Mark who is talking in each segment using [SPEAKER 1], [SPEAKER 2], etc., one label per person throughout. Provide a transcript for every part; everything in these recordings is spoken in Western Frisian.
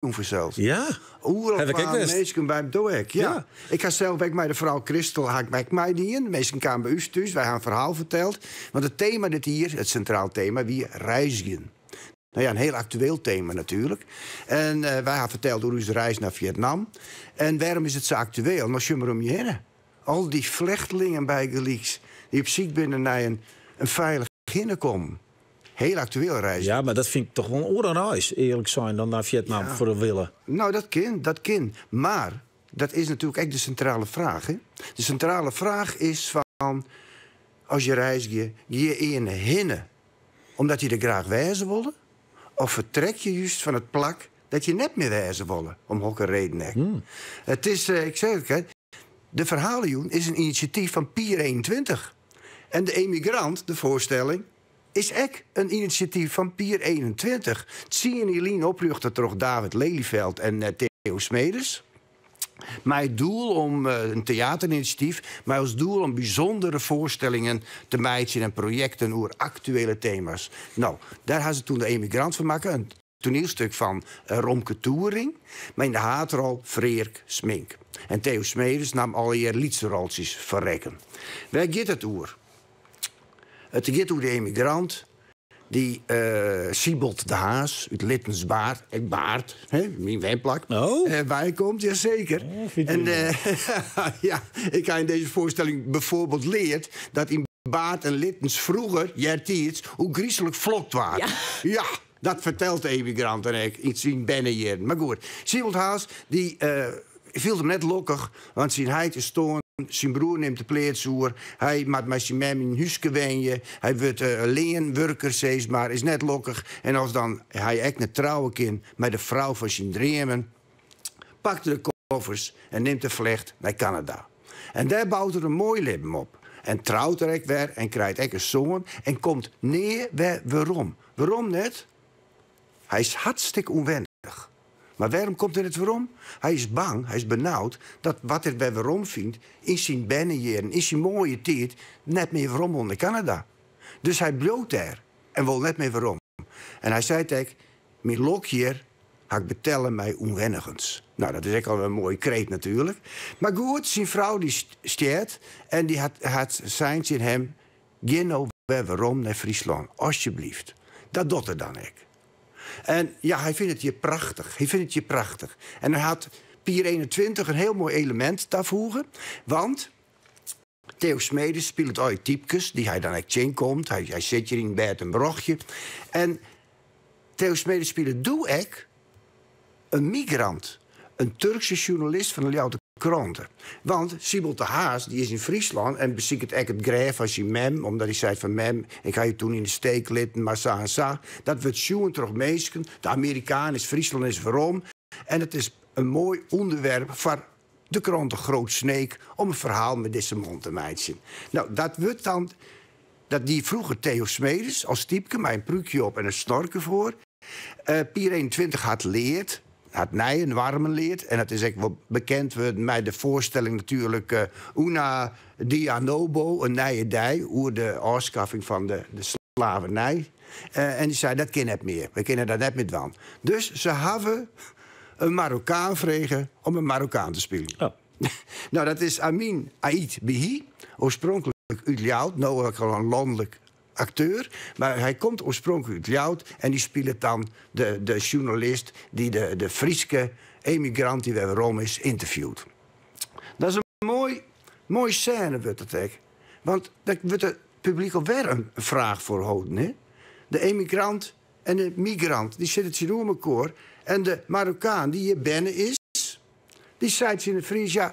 [SPEAKER 1] Jûn fansels.
[SPEAKER 2] Ja.
[SPEAKER 1] Oeral
[SPEAKER 2] Haw ik ek
[SPEAKER 1] kwamen
[SPEAKER 2] west.
[SPEAKER 1] minsken by do ek, ja.
[SPEAKER 2] Ja.
[SPEAKER 1] Ik ha sels ek mei de frou Christel ha ik ek meidien. Minsken kamen by ús thús, wy ha in ferhaal ferteld. Want it tema dit jier, it sintraal tema, wie reizgjen. No ja, in hiel aktueel tema natuerlik. En wy ha ferteld oer ús reis nei Vietnam. En wêrom is it sa aktueel? No, sjoch mar om je hinne. Al dy flechtlingen bygelyks, dy't op syk binne nei in feilich hinnekommen. Hiel aktueel reizgjen.
[SPEAKER 2] Ja, mar dat fyn ik toch wol in oare reis, earlik sein, dan nei Vietnam
[SPEAKER 1] Ja.
[SPEAKER 2] foar de wille.
[SPEAKER 1] No, dat kin, dat kin. Mar dat is natuerlik ek de sintrale fraach. Hè? De sintrale fraach is fan, as je reizgje, gean je earne hinne omdat je der graach wêze wolle? Of fertrek je just fan it plak dat je net mear wêze wolle, om hokker reden ek? It is, ik sei it, hè, de Ferhalejûn is in inisjatyf fan Pier 21. En de Emigrant, de foarstelling, is ek in inisjatyf fan Pier 21. 10 jier lyn oprjochte troch David Lelyveld en Theo Smedes. Mei it doel om in teaterinisjatyf, mei as doel om bysûndere foarstellingen te meitsjen en projekten oer aktuele tema's. No, dêr ha se doe de Emigrant fan makke, in toanielstik fan Romke Toering, mei yn de haadrol Freark Smink. En Theo Smedes naam allegear lytse roltsjes foar rekken. Wêr giet it oer? It giet oer de emigrant dy't Siebold de Haas út Littensbaard, ek Baard, hè, myn wenplak,
[SPEAKER 2] Oh.
[SPEAKER 1] Weikomt, jaseker.
[SPEAKER 2] Oh, fynt
[SPEAKER 1] En,
[SPEAKER 2] u
[SPEAKER 1] ja, ik ha yn dizze foarstelling byfoarbyld leard dat yn Baard en Littens froeger, eartiids, ôfgryslik flokt waard. Ja, dat fertelt de emigrant dan ek yn syn bernejierren. Mar goed, Siebold Haas dy fielt him net lokkich, want syn heit is stoarn, syn broer nimt de pleats oer, hy moat mei syn mem yn in húske wenje, hy wurdt leanwurker, sis mar, is net lokkich. En as dan hy ek net trouwe kin mei de frou fan syn dreamen, pakt er de koffers en nimt de flecht nei Kanada. En dêr bout er in moai libben op. En trout er ek wer en krijt ek in soan en komt nea wer werom. Werom net? Hy is hartstikke ûnwennich. Mar wêrom komt er net werom? Hy is bang, hy is benaud dat wat er wer werom fynt yn syn bernejierren, yn syn moaie tiid, net mear werom wol nei Kanada. Dus hy bliuwt dêr en wol net mear werom. En hy seit ek, myn lok hjir ha ik betelle mei ûnwennigens. No, dat is ek al in moaie kreet natuerlik. Mar goed, syn frou dy stjert en dy hat sein tsjin him, gean no wer werom nei Fryslân, alsjeblieft. Dat docht er dan ek. En ja, hy fynt it hjir prachtich. Hy fynt it hjir prachtich. En hy hat Pier 21 in hiel moai elemint tafoege, want Theo Smedes spilet al dy typkes dy't hy dan ek tsjinkomt. Hy sit hjir yn bêd in brochje. En Theo Smedes spilet doe ek in migrant. In Turkse sjoernalist fan de Ljouwerter Krante. Want Siebold de Haas dy is yn Fryslân en besiket ek it grêf fan syn mem, omdat hy seit fan mem, ik ha je doe yn de steek litten, mar sa en sa. Dat wurdt sjoen troch minsken. De Amerikaan is Fryslân is werom. En it is in moai ûnderwerp foar de krante Groot Sneek om in ferhaal mei dizze man te meitsjen. No, dat wurdt dan... Dat die froeger Theo Smedes as typke mei in prúkje op en in snorke foar. Pier 21 hat leard, hat nije noarmen leard. En dat is ek wol bekend wurden mei de foarstelling natuerlik Una Die a Nobo, in nije dei, oer de ôfskaffing fan de slavernij. En dy sei, dat kin net mear, wy kinne dat net mear dwaan. Dus se hawwe in Marokkaan frege om in Marokkaan te spyljen.
[SPEAKER 2] Oh.
[SPEAKER 1] No, dat is Amin Ait Bihi, oarspronklik út Ljouwert, no ek al in lanlik akteur. Mar hy komt oarspronklik út Ljouwert en dy spilet dan de sjoernalist dy't de Fryske emigrant dy't wer werom is ynterviewt. Dat is in moai sêne wurdt it ek. Want dêr wurdt it publyk alwer in fraach foar holden. Hè? De emigrant en de migrant dy sitte tsjinoer mekoar. En de Marokkaan dy't hjir berne is, dy seit tsjin de Fries, ja,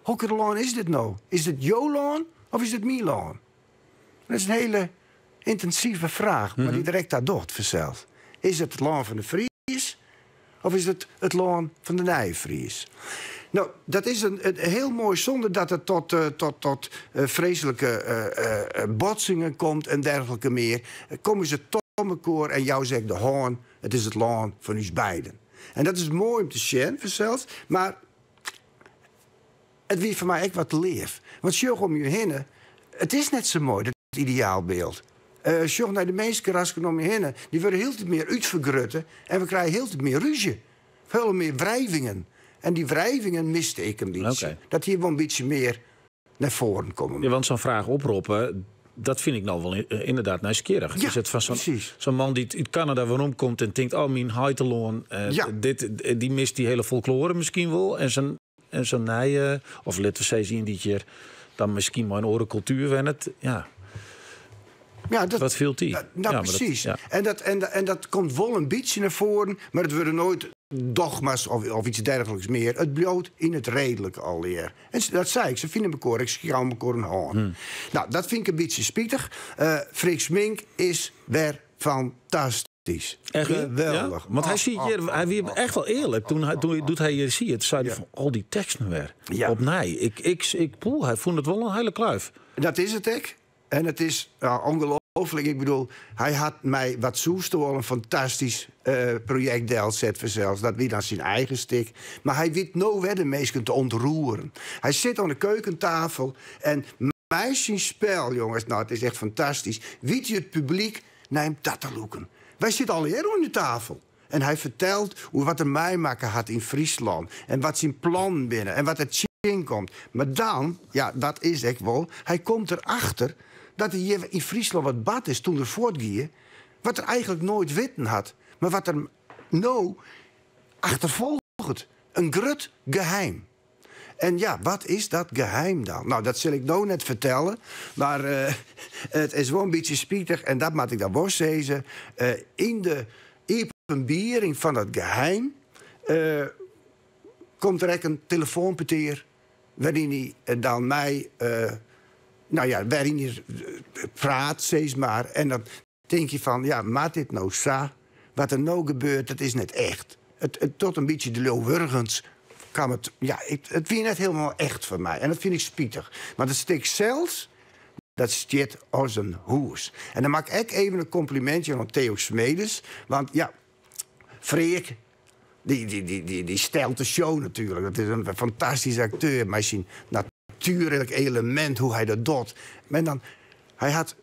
[SPEAKER 1] hokker lân is dit no? Is dit jo lân of is dit myn lân? Dat is in hiele yntinsive fraach, mar dy't direkt dat docht fansels. Is it it lân fan de Fries of is it it lân fan de nije Fries? No, dat is in hiel moai sûnder dat it tot freeslike botsingen komt en dergelike mear. Komme se tot mekoar en jouwe se ek de hân, it is it lân fan ús beiden. En dat is moai om te sjen fansels, mar it wie foar my ek wat te leaf. Want sjoch om je hinne, it is net sa moai, dat ideaalbyld. Sjoch nei de minskenrassen om je hinne, dy wurde hieltyd mear útfergrutte en we krije hieltyd mear rúzje. Folle mear wrijvingen. En dy wrijvingen miste ik in bytsje. Dat hie wol in bytsje mear nei foaren komme.
[SPEAKER 2] Ja, want sa'n fraach oproppe, dat fyn ik no wol ynderdaad nijsgjirrich.
[SPEAKER 1] Ja,
[SPEAKER 2] is it fan sa'n
[SPEAKER 1] precies.
[SPEAKER 2] sa'n man dy't út Kanada weromkomt en tinkt, oh, myn heitelân, dy mist dy hiele folkloare miskien wol. En sa'n nije, of litte we sizze, ien dy't hjir dan miskien mei in oare kultuer wennet. Ja,
[SPEAKER 1] Ja, dat,
[SPEAKER 2] wat fielt dy?
[SPEAKER 1] Nou,
[SPEAKER 2] Ja, maar dat-
[SPEAKER 1] precies.
[SPEAKER 2] ja.
[SPEAKER 1] En dat komt wol in bytsje nei foaren, mar it wurde noait dogma's of yts dergelijks mear. It bliuwt yn it reedlike allegear. En dat sei ik, se fine mekoar, ik jou mekoar in hân. Nou, dat fyn ik in bytsje spitich. Freark Smink is wer fantastysk.
[SPEAKER 2] Echt waar?
[SPEAKER 1] Geweldich.
[SPEAKER 2] Ja? Want hy
[SPEAKER 1] Oh,
[SPEAKER 2] siet hjir,
[SPEAKER 1] oh,
[SPEAKER 2] hy wie echt wol earlik. Doe't hy hjir siet, sei hy fan al dy teksten wer. Opnij. Ik, poeh, hy fûn it wol in hiele kluif.
[SPEAKER 1] Dat is it ek. En it is, ja, ongelooflik. Ik bedoel, hy hat mei Wat Soesto al in fantastysk projekt delset fansels. Dat wie dan syn eigen stik. Mar hy wit no wer de minsken te ûntroeren. Hy sit oan de keukentafel en mei syn spul, jonges, nou, it is echt fantastysk. Wit je it publyk nei him ta te lûken. Wy sitte allegear oan de tafel. En hy fertelt oer wat er meimakke hat yn Fryslân. En wat syn plannen binne. En wat er tsjinkomt. Mar dan, ja, dat is ek wol... Hy komt erachter dat der hjir yn Fryslân wat bard is doe't er fuortgie, wat er eigentlik noait witten hat. Mar wat er no achterfolget. In grut geheim. En ja, wat is dat geheim dan? Nou, dat sil ik no net fertelle. Mar it is wol in bytsje spitich, en dat moat ik dan wol sizze. Yn de iepenbiering fan dat geheim komt der ek in telefoanpetear wêryn't hy dan my, nou ja, wêryn't hy praat, sis mar. En dan tink je fan, ja, moat dit no sa? Wat der no gebeurt, dat is net echt. It docht in bytsje de leauwwurgens kaam it, ja, it wie net hielendal echt foar my. En dat fyn ik spitich. Mar it stik sels, dat stiet as in hûs. En dan mak ik ek even in komplimintsje oan Theo Smedes. Want ja, Freark, dy stelt de show natuerlik. Dat is in fantastyske akteur. Mei syn natuerlik elemint, hoe't hy dat docht. Mar dan, hy hat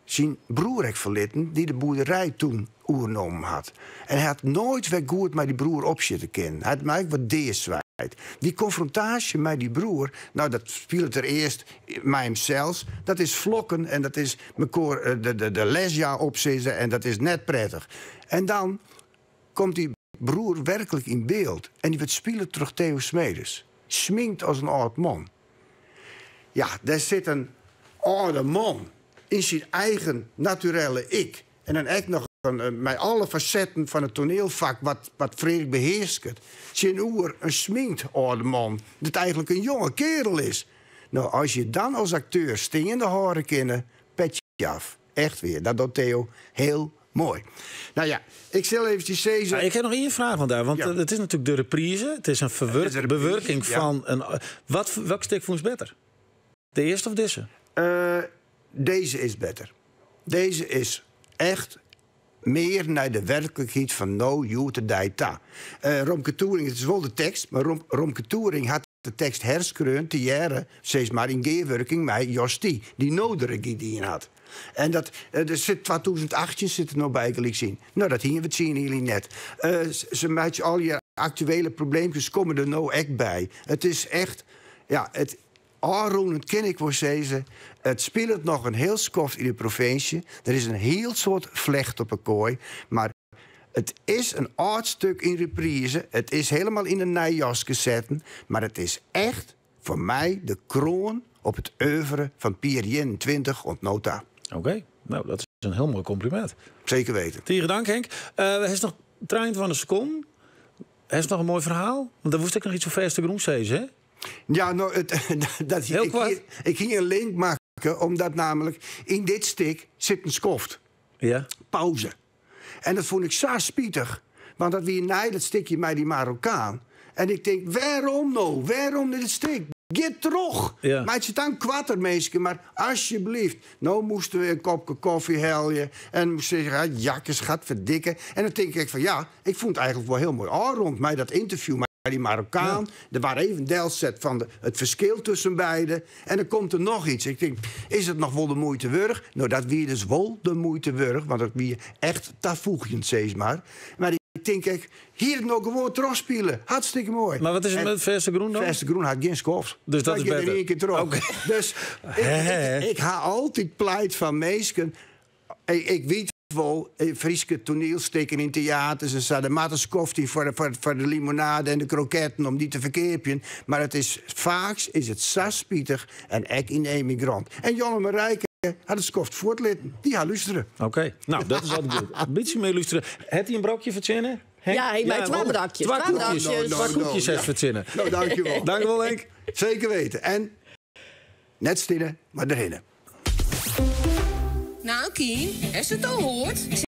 [SPEAKER 1] syn broer ek ferlitten, dy't de boerderij doe oernommen hat. En hy hat noait wer goed mei dy broer opsjitte kinnen. Hy hat my ek wat deaswijd. Dy konfrontaasje mei dy broer, nou, dat spilet er earst mei himsels. Dat is flokken en dat is mekoar de lesja opsizze en dat is net prettich. En dan komt dy broer werklik yn byld. En dy wurdt spile troch Theo Smedes. Sminkt as in âld man. Ja, dêr sit in âlde man yn syn eigen naturele ik. En dan ek noch mei alle fasetten fan it toanielfak wat Freark behearsket. Tsjinoer in sminkt âlde man, dat eigentlik in jonge keardel is. Nou, as je dan as akteur steande hâlde kinne, petsje af. Echt wier, dat docht Theo hiel moai. Nou ja, ik sil eventsjes sizze...
[SPEAKER 2] Nou, ik ha noch ien fraach fan dêr, want it is natuerlik de reprise. It is in
[SPEAKER 1] It is de reprise,
[SPEAKER 2] bewurking fan in. Welk stik fûnst better? De earste of dizze?
[SPEAKER 1] Dizze is better. Dizze is echt mear nei de werklikheid fan no hjoed-de-dei ta. Romke Toering, it is wol de tekst, mar Romke Toering hat de tekst herskreaun tegearre, sis mar, yn gearwurking mei Jos Thie, dy't no de regy dien hat. En dat, der sit 2018 sit der no bygelyks yn. Nou, dat hiene we 10 jier net. Se meitsje al dy aktuele probleemkes komme der no ek by. It is echt, ja, it ôfrûnend kin ik wol sizze, it spilet noch in hiel skoft yn de provinsje. Der is in hiel soad flecht op 'e koai, mar it is in âld stik yn reprise. It is hielendal yn in nij jaske setten, mar it is echt foar my de kroan op it oeuvre fan Pier 21 oant no ta.
[SPEAKER 2] Oké, nou, dat is in hiel moai kompliment.
[SPEAKER 1] Seker witten.
[SPEAKER 2] Tige dank, Henk. Hast noch 23 sekonden. Hast noch in moai ferhaal? Want dêr woest ek noch yts fan fêste grûn sizze, hè?
[SPEAKER 1] Ja, nou, dat,
[SPEAKER 2] Hiel koart.
[SPEAKER 1] Ik hie in link makke, omdat namelijk yn dit stik sit in skoft. Pauze. En dat fûn ik sa spitich. Want dat wie nei dat stikje mei dy Marokkaan. En ik tink, wêrom no? Wêrom dit stik? Gean troch! Meitsje it dan koarter, minsken, mar asjebleaft. No moasten we in kopke kofje helje. En moast sizze, ja, jakkes, gatferdikke. En dan tink ik fan, ja, ik fûn it eigentlik wol hiel moai ôfrûn mei dat ynterview mei dy Marokkaan. Der waard even delset fan it ferskil tusken beide. En dan komt der noch yts. Ik tink, is it noch wol de muoite wurdich? Nou, dat wie dus wol de muoite wurdich, want it wie echt tafoegjend, sis mar. Mar ik tink ik, hie it no gewoan trochspile. Hartstikke moai.
[SPEAKER 2] Mar wat is it mei Ferske Groen dan?
[SPEAKER 1] Ferske Groen hat gjin skoft.
[SPEAKER 2] Dus dat is better.
[SPEAKER 1] Yn ien kear troch. Dus ik ha altyd pleit foar minsken. Ik wit wol, Fryske toanielstikken yn teaters en sa, der moat in skoft yn foar de limonade en de kroketten om dy te ferkeapjen. Mar it is, faaks is it sa spitich en ek yn Emigrant. En Jan en Marijke hat it skoft fuortlitten. Dy ha lústere.
[SPEAKER 2] Oké, nou dat is altyd goed. In bytsje mear lústere. Hat hy in brokje fertsjinne?
[SPEAKER 3] Henk? Ja, hy mei twa brakjes.
[SPEAKER 2] Twa koekjes, twa koekjes heeft fertsjinne.
[SPEAKER 1] No, dankjewol.
[SPEAKER 2] Dankjewol, Henk.
[SPEAKER 1] Zeker weten. En net stinne, mar derhinne.
[SPEAKER 4] Nou, Kien, hast it al heard?